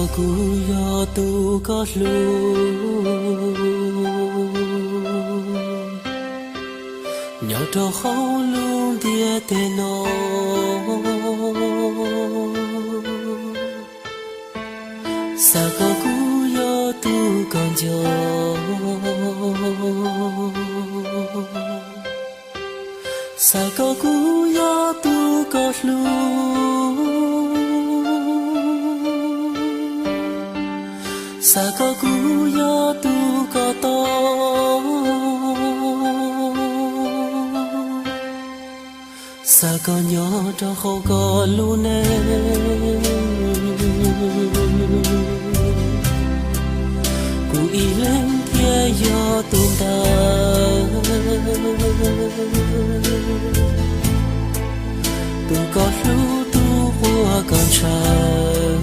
Kuv yog tus koj hlub, nyob rau hauv lub ntiaj teb no. Xav kom kuv yog tus koj nco, xav kom kuv yog tus koj hlub, xav kom kuv yog tus koj tau, xav kom nyob rau hauv koj lub neej. Kuv ib leeg thiaj yog tus ntawd, tus koj hlub, tus uas koj ntshaw,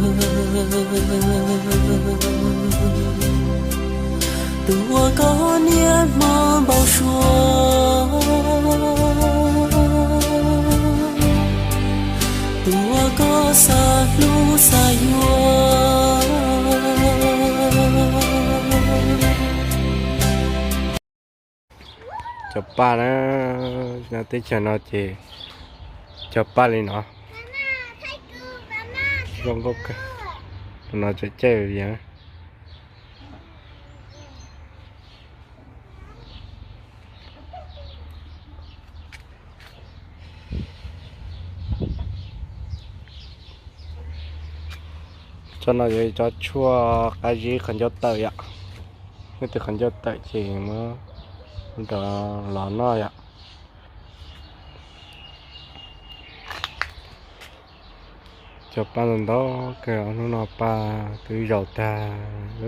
tus uas koj niaj hmo npau suav, tus uas koj xav hlub xav yuav. Cov paj na, nyob teb chaws no ces cov paj li no zoo nkauj kawg. Tus no tseem caij vias. Tsob no yog cov tshuaj qab zib qhov ncauj tawm yom. Leej twg qhov ncauj tawm ces muab rau los noj yom. Cov paj ntau ntau kawg, hnub no paj twb zaum tag.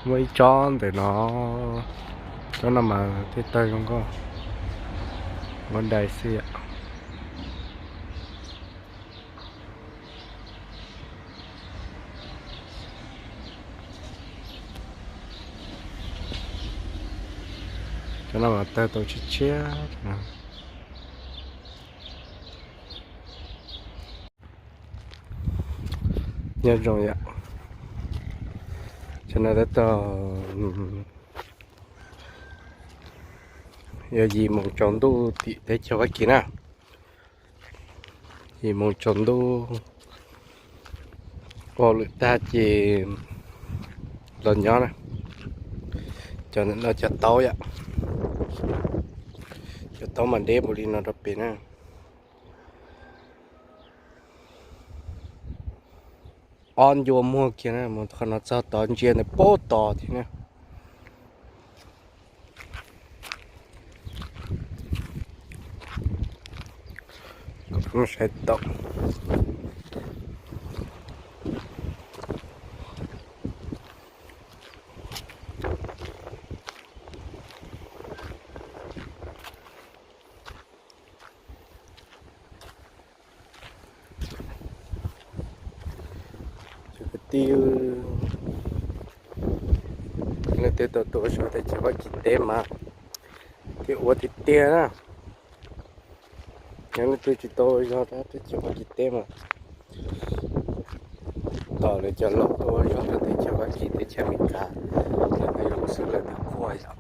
Muaj ib tsob ntawm no, tsob no mas thiaj tawg zoo nkauj, muab dai xwb yom. Cov no mas tawg tau tshiab tshiab. Nyob zoo yom, cov no tab tom yog yim moos tsaus ntuj tim teb chaws Fab Kis na. Yim moos tsaus ntuj, ua lwm tag ces los nyob na. Cov no cov taub yom, cov taub mas deb npaum li no rau pem na. Ob ncua muag kiag na, mus qhov no txog tod ntsia ntawm pem tod thiab na. Kom peb mus saib tau. Cov kwv tij, leej twg tau tuaj zov teb chaws Fab Kis teb mas thiaj ua tiag tiag na. Yog leej twg tsis tau zov teb chaws Fab Kis teb mas tos lawv cov laus tuaj zov rau teb chaws Fab Kis teb chaws Amelikas, lawv yuav ua xwb lawv thiaj quaj yom.